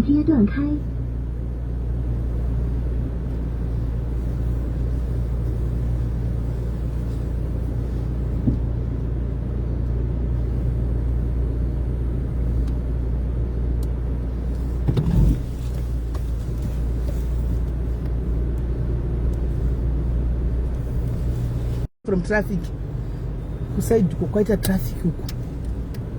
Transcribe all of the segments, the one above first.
接断开。 From traffic kuside uko kwaita traffic uko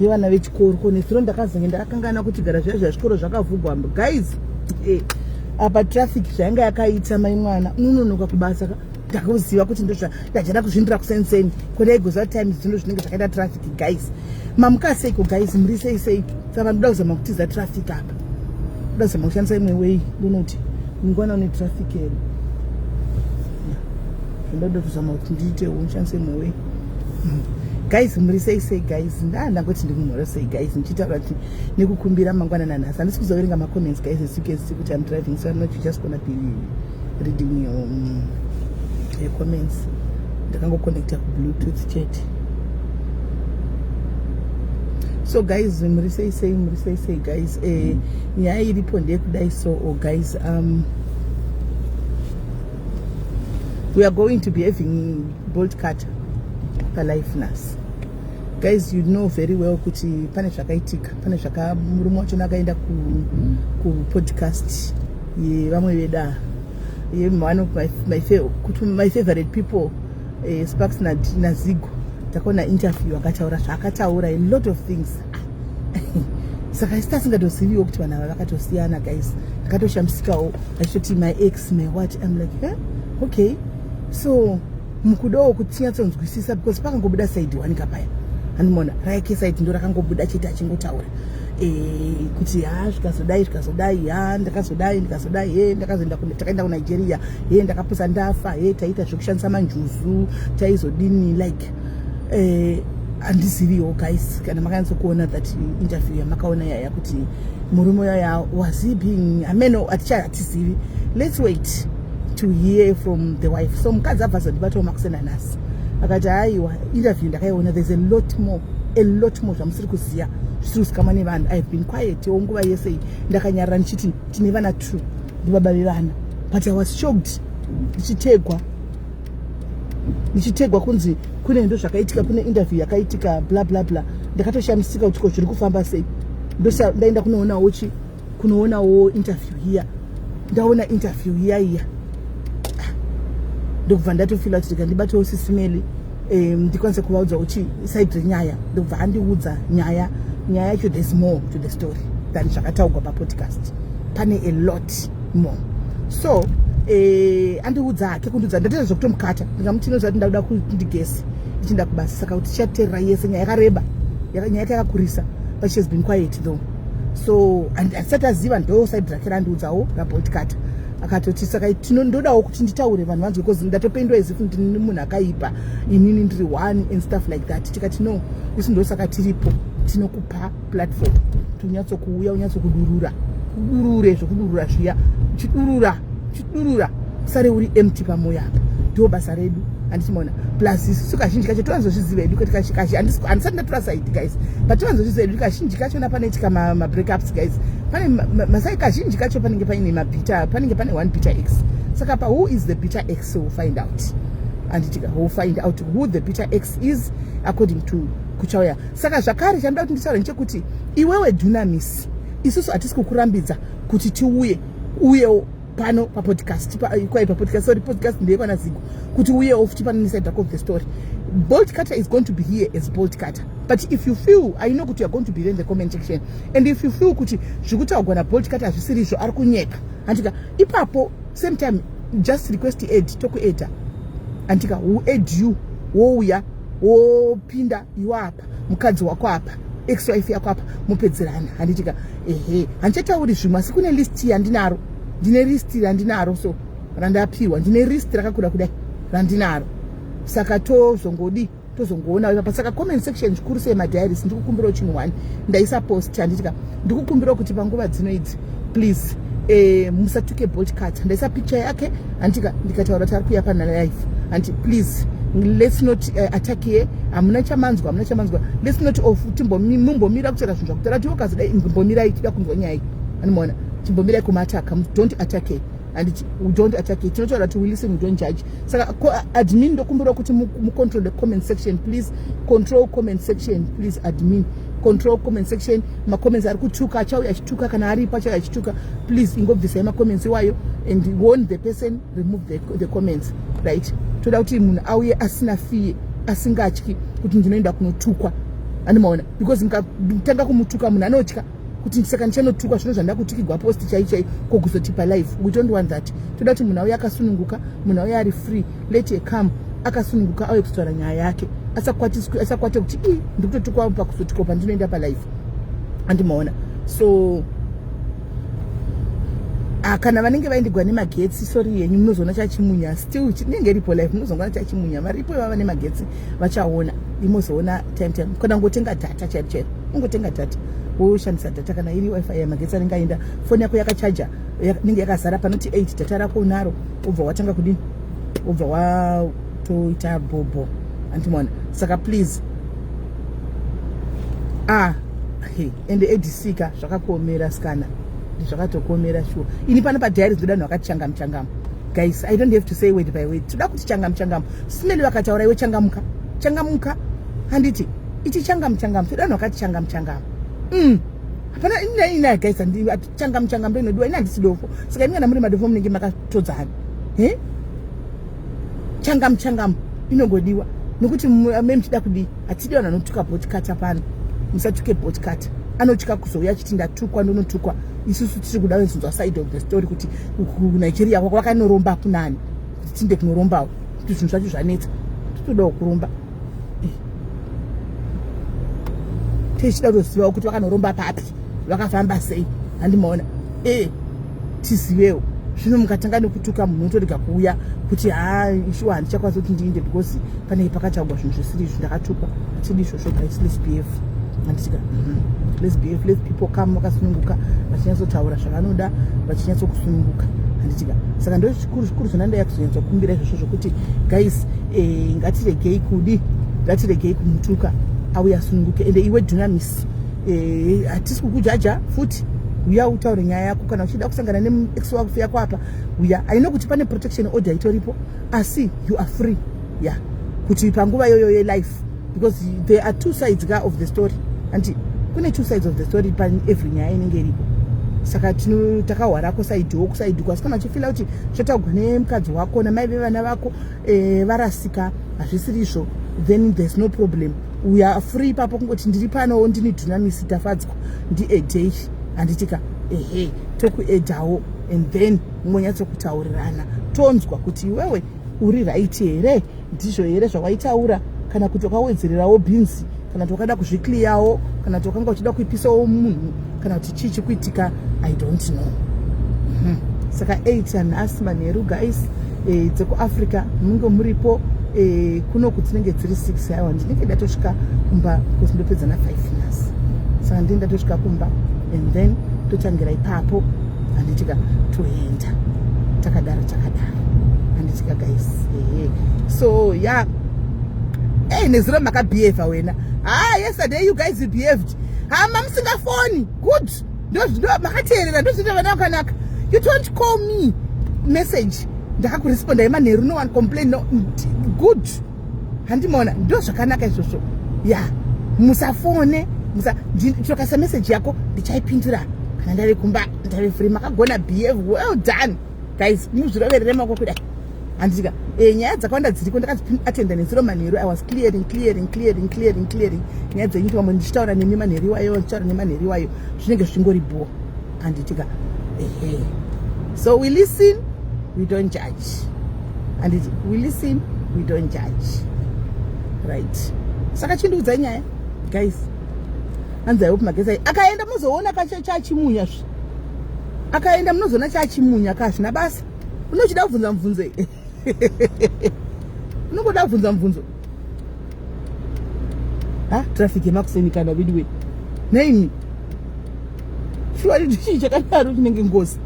yevana vechikoro ko nezuro ndakazenge ndakakangana kuti gara zviya zviya zvikoro zvakavhugwa guys, apa traffic zvayanga yakaita, mai mwana unononoka kubasa. Ndakuziva kuti ndozva ndachada kuzvindira kusenseni kundaigoziva times dzino zvinenge zvakaita traffic. Guys, mamuka seiko guys? Muri sei sei? Saka ndoda kuzama kutiza traffic apa, ndoda kuzama kushandisa imwe way. Ndonoti mungwana une traffic here? Ndoda kuzama kuti ndiitewo ndishandise imwe way. Guys, muri sei sei guys? Ndangoti ndikumhora sei guys, ndichitaura kuti nekukumbira mangwanana nhasi handisi kuzoverenga macomments guys. As you can see kuti I'm driving, so I'm not just gonna be reading your comments. Ndakangoconnecta kubluetooth chete. So guys, muri sei sei? Muri sei sei guys? Nyaya iripo ndeyekudai. So, oh guys, we are going to be having Bolt Cutter palife nhasi. Guys, you know very well kuti pane zvakaitika, pane zvaka murume wachona akaenda kupodcast yevamwe veda, one of my favorite people, Sparks naZigo. Takaona interview, akataura zvaakataura, a lot of things. Saka isi tasingatoziviwo kuti vanhu ava vakatosiyana guys. Ndakatoshamisikawo achitoti my ex, my what. I'm like, eh? Okay, so mukudawo kuti tinyatsonzwisisa because pakangobuda side one kapaya, handimona rake side ndo rakangobuda chete, achingotaura kuti ha, zvikazodai, zvikazodai, ha, ndakazodai, ndikazodai, he, ndakazoenda, takaenda kuNigeria, he, ndakapusa ndafa, he, taita zvekushandisa manjuzu, taizodini. Like, handiziviwo guys kana makanyatsokuona that interview yamakaona yaya kuti murume yaya was he being ameno aticha hatizivi. Let's wait to hear from the wife. So mukadzi abva azondibatawo makusena nhasi akati, "Aiwa, interview ndakaiona. There's a lot more, a lot more zvamusiri kuziva, zvisiri kuzikamwa nevanhu. I have been quiet wo nguva yese iyi, ndakanyarara ndichiti tine vana two, ndibaba vevana." But I was shocked ndichitegwa kunzi kune ndo zvakaitika, kune interview yakaitika, bla bla bla. Ndakatoshamisika kuti ko zviri kufamba sei. Ndaenda kunoonawo chi kunoonawo interview iya. Ndaona interview iya iya, ndokubva ndatofila kuti ndikandibatawo Sisi Melly, ndikwanise kuvaudza uchi side renyaya. Ndokubva andiudza nyaya. Nyaya yacho, there's more to the story than zvakataurwa papodcast. Pane a lot more. So andiudza hake, kundiudza, ndatoita zvekutomukata. Ndikamuti, "Inoziva kuti ndakuda kundigesi ndichinda kubasa, saka kuti tichateerera yese." Nyaya yakareba, nyaya yake yakakurisa, but she has been quiet though, so handisati aziva. Ndo side rake randiudzawo raBolt Cutter. Akatoti, "Saka ndodawo kuti nditaure vanhu vanzwe because ndatopendwa as if ndini munhu akaipa, inini ndiri one and stuff like that." Tikati, "No, isi ndosaka tiripo, tinokupa platform kuti unyatsokuuya, unyatsokudurura, udurure zvokudurura zviya, uchidurura, uchidurura, usare uri empty pamwoyo apa. Ndo basa redu, handichimaona? Plus isusu kazhinji kacho towanzozviziva hedu kuti handisati ndatora side guys, but towanzozviziva hedu kazhinji kachona panoitika mabreakups guys, pane masai kazhinji kacho panenge paine mabitter, panenge pane one bitter ex. Saka pa who is the bitter ex, will find out, handitika? Will find out who the bitter ex is according to kuchauya. Saka zvakare chandoda kuti nditaure ndechekuti iwewe Dunamis, isusu hatisi kukurambidza kuti tiuye, uyewo pano papodcast, kwai papodcast, sorry, podcast ndeyekwana Zigo, kuti uyewo futi pano neside of the story. Bolt Cutter is going to be here as Bolt Cutter, but if you feel, I know kuti you are going to be there in the comment section, and if you feel kuti zviri naBolt Cutter hazvisiri izvo, ari kunyepa, handika? Ipapo same time just request add, tokuadda, handika? Who add you, wouya, wopinda iwe apa, mukadzi wako apa, ex wife yako apa, mupedzerana, handitika? Ehe, handichatauri zvimwe, asi kune list yandinaro, ndine list randinaro, so randapiwa, ndine list rakakura kudai randinaro. Saka tozongodi tozongoona ipapa. Saka comment section, zvikuru sei madiaries, ndikukumbirawo chinhu one. Ndaisa post, handitika? Ndikukumbirawo kuti panguva dzino idzi, please, musatuke Bolt Cutter. Ndaisa picture yake, handitika? Ndikataura kuti ari kuuya pana live, hanti? Please, let's not attack here. Hamuna chamanzwa, hamuna chamanzwa. Let's not of mumbomira kutaura zvinhu zvakutaura ti wakazodai. Mbomirai, tida kunzwa nyaya. Anomaona? Chimbomirai kumataka. Don't attack her. And we don't attack it. Tinotaura kuti we listen, we don't judge. Saka admin, ndokumbira kuti mucontrol the comment section, please. Control comment section, please. Admin, control comment section. Macomments ari kutuka, achauya achituka. Kana aripo achauya achituka, please ingobvisai macomments iwayo and warn the person, remove the comments, right? Toda kuti munhu auye asina fear, asingatyi kuti ndinoenda kunotukwa, andimaona? Because mukatanga kumutuka, munhu anotya kuti saka ndichanotukwa zvino zvandakutukigwa post chai chai kokuzotipa live. We don't want that. Toda kuti munhu auye akasununguka, munhu auye ari free. Let her come akasununguka, auye kuzotaura nyaya yake, asakwate kuti i ndikutotukwa pakuzotukwa pandinoenda palive, andimaona? So, ah, kana vanenge vaindigwa nemagetsi, sorry yenyu, munozoona chachimunya. Still chinenge iripo live, munozoona chachimunya. Varipo ivava nemagetsi vachaona, imozoona time time. Kana ngotenga data chairo chairo, ungotenga data, woshandisa data. Kana iri WiFi yamagetsi anenge aenda, foni yako yakachaja, inenge yakazara panoti 8, data rako unaro, wobva watanga kudini? Wobva watoita bhobho, andimaona? Saka please, ah, ende ADC ka zvakakuomera sikana, zvakatokuomera sure. Ini pano padiary ndoda vanhu vakati changamu changamu. Guys, I don't have to say word by word. Toda kuti changamu changamu. Simeli vakataura, iwe changamuka, changamuka, handiti? Ichi changamu changamu. Toda vanhu vakati changamu changamu. Hapana ina, guys, changamu changamu ndo inodiwa. Ina handisi dofo, saka imi kana muri madofo munenge makatodzana. He, changamu changamu inongodiwa nokuti me muchida kudii? Hatidi vanhu vanotuka botkata pano. Musatuke botkata, anotya kuzouya achiti ndatukwa, ndonotukwa. Isusu tiri kuda kuzonzwa side of the story, kuti kuNigeria kwako vakanoromba kunani, kuti tinde kunorombawo, kuti zvinhu zvacho zvanetsa, titodawo kuromba. Tichida kutozivawo kuti vakanoromba papi, vakafamba sei, handimaona? Tizivewo. Zvino mukatanga nekutuka munhu, unotorega kuuya kuti ha, shuwa handichakwanisa kuti ndiinde because pane pakataurwa zvinhu zvisiri izvo, ndakatukwa. Hatidi izvozvo, guys. Let's behave, handitika? Let's behave. Let people come vakasununguka, vachinyatsotaura zvavanoda, vachinyatsokusununguka, handitika? Saka ndo zvikuru zvikuru zvandandaya kuzonyatsokumbira izvozvo, zvokuti guys, ngatiregei kudi, ngatiregei kumutuka, auye asununguke. Ende iwe Dunamis, hatisi kukujaja futi. Uya utaure nyaya yako. Kana uchida kusangana neex wako yako apa, uya. Aino kuti pane protection order itoripo, asi you are free ya, yeah, kuti panguva iyoyo yelife, because there are two sides ka of the story, anti kune two sides of the story pane every nyaya inenge iripo. Saka takahwarako sidewo kuside, asi kana uchifeela kuti zvataugwa nemukadzi wako namai vevana vako, varasika, hazvisiri izvo, then there's no problem. We are free ipapo kungoti ndiri panowo, ndini Dunamis Tafadzwa, ndiaddei, handitika? Ehe, tokuaddawo and then monyatsokutaurirana, tonzwa kuti iwewe uri right here, ndizvo here zvawaitaura, kana kuti wakawedzererawo bhinzi, kana kuti wakada kuzviclearawo, kana kuti wakanga uchida kuipisawo munhu, kana kuti chii chikuitika, I don't know. Saka 8 anhasi manheru, guys, dzekuAfrica munge muripo. Kunoku dzinenge dziri 6. Aiwa, ndinenge ndatosvika kumba because ndopedza na5 nhasi, saka ndinge ndatosvika kumba and then totangira ipapo, handitika? Toenda takadaro takadaro, handitika, guys? Ehe, so yeah. Hey, nezuro makabehave wena. Ah, yesterday you guys behaved. Hama musingafoni, good. Ndo makateerera, ndozvinoita vana vakanaka. You don't call me, message ndakakuresponda yemanheru. No one complain, no. Good, handimaona? Ndo zvakanaka izvozvo ya. Musafone, tokasa message yako ndichaipindura kana ndave kumba, ndave free. Makagona, behave well done, guys. Muzviroverere maoko kudai, handitika? Nyaya dzakawanda dziriko ndakadziatenda nezuro manheru. I was clearing, clearing, clearing, clearing, clearing nyaya dzenyu. Vamwe ndichitaura nemi manheru iwayo, ndichitaura nemanheru iwayo, zvinenge zvichingori bho, handitika? Ehe, so we listen, we don't judge, handiti? We listen, we don't judge, right? Saka chindiudzai nyaya, guys. Hanzi I hope magetsi akaenda, munozoona chachimunya zvi akaenda, munozoona chachimunya ka. Zvina basa, unochida kubvunza mubvunzo, unongoda kubvunza mubvunzo. Ha, traffic yemakuseni kana vidiwe neimi, shuwa chii chakadaro chinenge ngozi?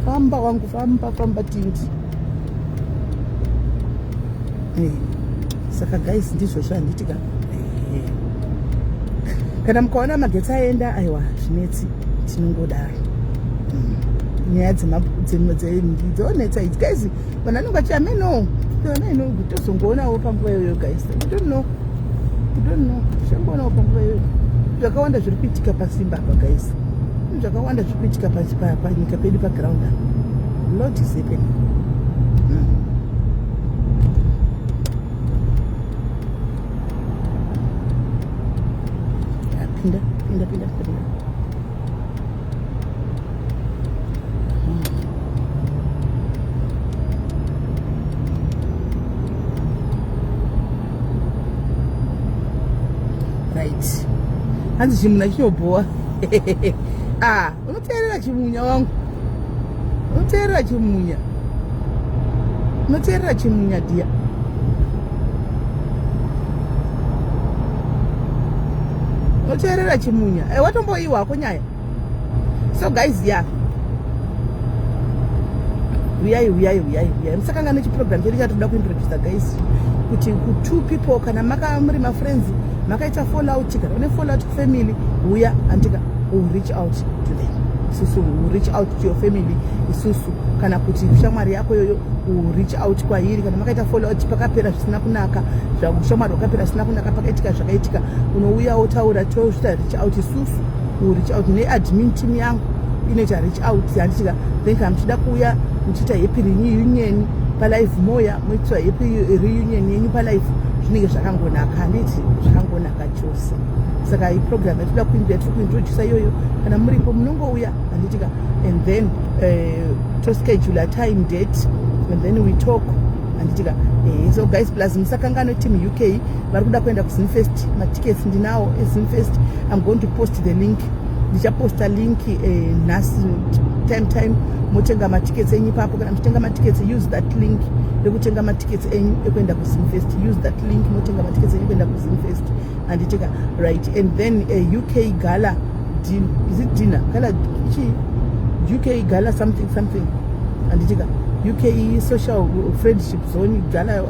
Famba wangu, famba, famba tindi. Saka guys, ndizvozvo, handitika? Kana mukaona magetsi aenda, aiwa, zvinetsi, tinongodaro. Nyaya dzonetsa idzi, guys. Vanhu vanenge vachi ameno ameno, tozongoonawo panguva iyoyo, guys. We don't know, we don't know, tichangoonawo panguva iyoyo. Zvakawanda zviri kuitika pasimba apa, guys. Zvakawanda zviri kuitika panyika pedu, paground apa. Lot is happening. Pinda, pinda, pinda, pinda. Right, hanzi chimunya chinobhowa. Ah, unoteerera chimunya wangu, unoteerera chimunya, unoteerera chimunya dhiya. Unoteerera chimunya. E, watomboiwako nyaya. So guys, ya, uyai, uyai, uyai, uyai. Musakanga nechiprogram chedu chatoda kuintroduca, guys, kuti ku two people, kana maka muri mafriends, makaita fallout, kana une fallout kufamily, uya andika, will reach out to them. Isusu will reach out to your family isusu, kana kuti shamwari yako yoyo will reach out kwairi. Kana makaita fallout, pakapera zvisina kunaka, shamwari wakapera zvisina kunaka, pakaitika zvakaitika, unouya wotaura, toita reach out isusu, will reach out neadmin team yangu inoita reach out, handitika? Then kana muchida kuuya muchiita happy reunion palive, moya moita happy reunion yenyu palive, zvinenge zvakangonaka, handiti? Zvakangonaka chose. Saka iprogram yatinoda yatiri kuintrodusa iyoyo. Kana muripo, munongouya, handitika? And then toschedule time, date, and then we talk, handitika? So guys, plus musakanganwe team UK vari kuda kuenda kuZimfest. Matickets ndinawo eZimfest. I'm going to post the link, ndichaposta link nhasi time time. Motenga matickets enyu ipapo. Kana muchitenga matickets, use that link rekutenga matickets enyu ekuenda kuZimfest. Use that link, motenga matickets enyu ekuenda kuZimfest, handitika? Right, and then UK gala din, is it dinner, gala chi, UK gala something something, handitika? UK social friendship zone gala,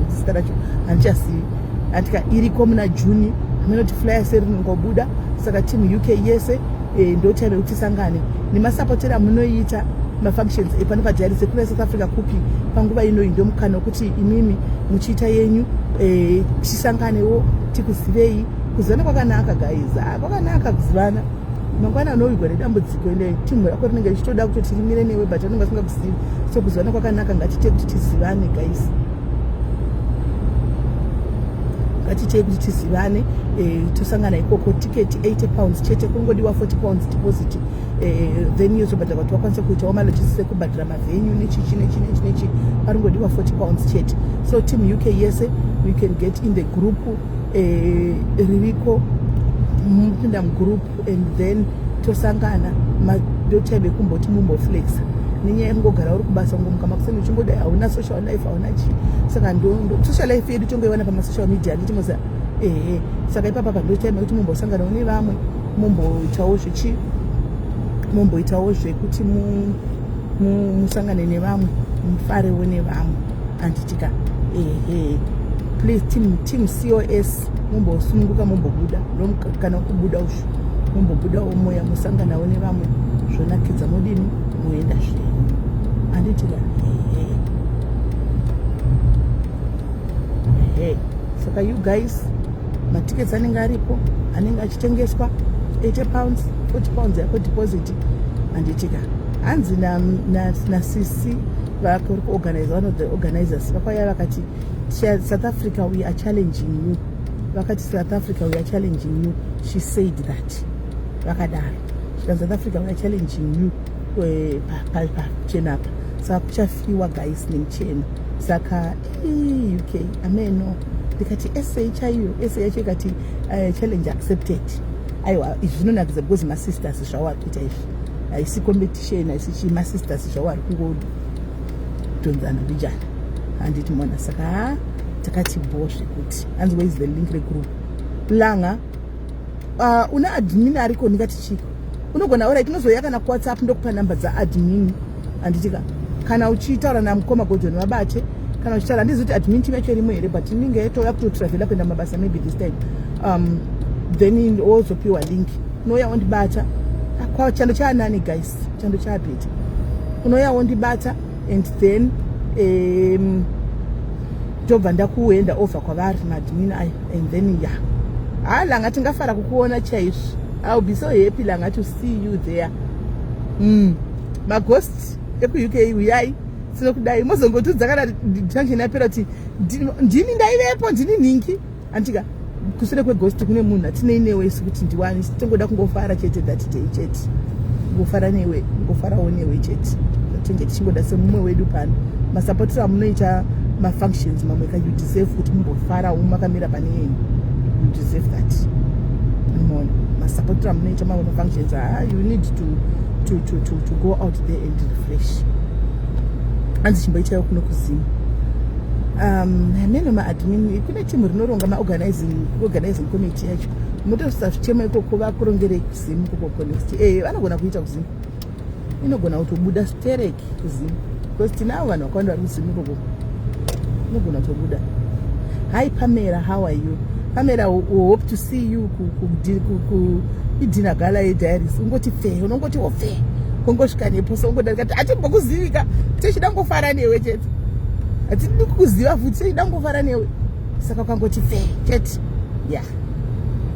zita racho handichazivi, handitika? Iriko muna June, haminoti flyer serinongobuda. Saka team UK yese, ndo time yekuti tisangane nemasapotero amunoita mafunctions epano paDiary sekuna South Africa kupi. Panguva inoyi ndo mukana wekuti imimi muchiita yenyu, tisanganewo, tikuzivei. Kuzivana kwakanaka, guys. Ah, kwakanaka kuzivana. Mangwana anowigwa nedambudziko, ende timu rako rinenge richitoda kutoti rimire newe, but vanenge vasingakuzivi. So kuzivana kwakanaka. Ngatitei kuti tizivane, guys. Ngatitei kuti tizivane. Tosangana ikoko. Tiketi £80 chete, kungodiwa £40 deposit, then yozobhadhara kuti vakwanise kuitawo malogistics ekubhadhara mavenue nechichi nechi nechi nechi. Paringodiwa £40 chete. So team UK yese, you can get in the group ririko, mupinda mugroup and then tosangana. Ndotime yekumboti mumboflexa nenyaya yekungogara uri kubasa, kungomuka makuseni uchingodai, hauna social life, hauna chii. Saka social life yedu tongoiwana pamasocial media, handiti moza? Ehe, saka ipapa pa ndo time yekuti mumbosanganawo nevamwe, mumboitawo zvechi, mumboitawo zvekuti musangane nevamwe, mufarewo nevamwe, handitika? Ehe, please, team COS, mumbosununguka, mumbobuda kana kubuda ushu, mumbobudawo moya, musanganawo nevamwe, zvonakidza. Modini, moenda zvenyu, handitika? Ehe, ehe. Saka you guys, matickets anenge aripo, anenge achitengeswa £80, £40 yako deposit, handitika? Hanzi nasisi vari kuorganize, one of the organizers, vakauya vakati, "South Africa, we are challenging you." Vakati, "South Africa, we are challenging you." She said that, vakadaro zvikanzi, "South Africa, we are challenging you pachenapa." Saka kuchafiwa, guys, nemucheno. Saka UK ameno, ndikati SA chaiyo, SA yacho ikati, "Challenge accepted." Aiwa, izvi zvinonakidza because masisters zvavo ari kuita izvi. Haisi competition, haisi chii, masisters zvavo ari kungodhonzana mbijana, handiti mona? Saka ha, takati bo zvekuti. Hanzi, "Where is the link regroup?" Langa, una admin ariko, ndingati chiko, unogona. Alright, unozoya kana kuWhatsApp, ndokupa namba dzaadmin, handitika? Kana uchitaura namukoma Godon, vabate. Kana uchitaura, handizi kuti admin team yacho irimo here, but inenge yatouya kutotravhela kuenda mabasa maybe this time. Then wozopiwa link, unouya wondibata. Kwa chando chaanani guys, chando chaabheta. Unouya wondibata and then ndobva ndakuenda over kwavari maadmin ayo and then ya ha Langa, tingafara kukuona chaizvo. I will be so happy, Langa, to see you there. Maghost ekuUK, uyai tinokudai. Mozongotudza kana junction yapera kuti ndini ndaivepo, ndini nhingi andika. Kusure kweghost kune munhu atinei newe isu kuti ndiwani. Tingoda kungofara chete that day chete, kungofara newe, kungofarawo newe chete. Tinge tichingoda semumwe wedu pano. Masapotero amunoita mafunctions mamwe ka, you deserve kuti mumbofarawo makamira pane yenyu. You deserve that. Mona masapotero amunoita mamwe mafunctions. Ah, you need to go out there and refresh. Hanzi chimboitaiwo kuno kuZimu. Mene maadmin, kune timu rinoronga maorganizing, organizing committee yacho. Motosisa zvichema ikoko, vakurongerei kuZimu ikokoko next. Vanogona kuita kuZimu, inogona kutobuda stereki kuZimu because tinavo vanhu vakawanda vari kuZimu ikoko, inogona kutobuda. Hi Pamela, how are you, Pamela? We hope to see you idinner gala yediaries. Ungoti fe, unongotiwo fe, kungosvika nepo so ungodarika kuti hatimbokuzivika, tichida ngofara newe chete. Hatidi kukuziva futi, tichida ngofara newe. Saka ukangoti fe chete, yeah.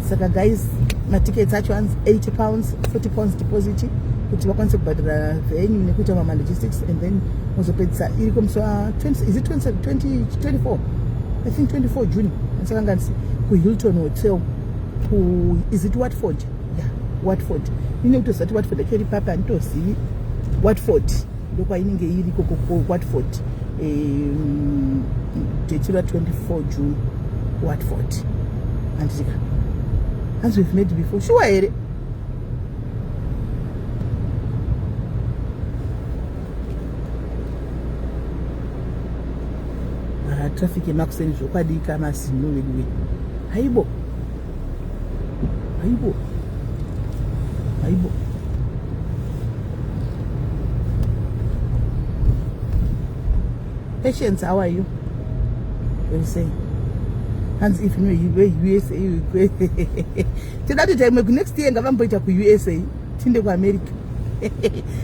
Saka guys, matickets acho anzi £80, £40 deposit kuti vakwanise kubhadhara venue nekuita mama logistics and then muzopedzisa iriko musi wa 20, is it 20, 20, 24, I think 24 June andisakanganisi, kuHilton Hotel ku, is it Watford? Yeah, Watford. Ine kutoziva kuti Watford yacho iri papi handitozivi. Watford ndokwainenge iri ikoko, Watford. Date ra24 June, Watford, handitika? Hanzi we've made before. Sure here? Ah, traffic yemakuseni zvokwadika mazino vedu we. Haibo, haibo, haibo. Patience, how are you? You say hanzi if no USA, toda kutoita imwe kunext year. Ngavamboita kuUSA, tiinde kuAmerica.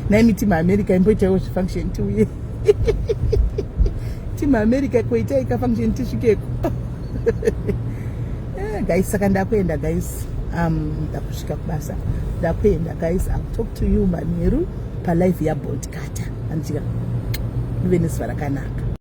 Naimi timu America, imboitaiwo zvifunction tiuye. Timu America, koitai kafunction tisvikeko. Guys, saka ndakuenda guys. Ndakusvika kubasa, ndakuenda guys. I'll talk to you manheru palive yaBolt Cutter, handitika? Muve nezuva rakanaka.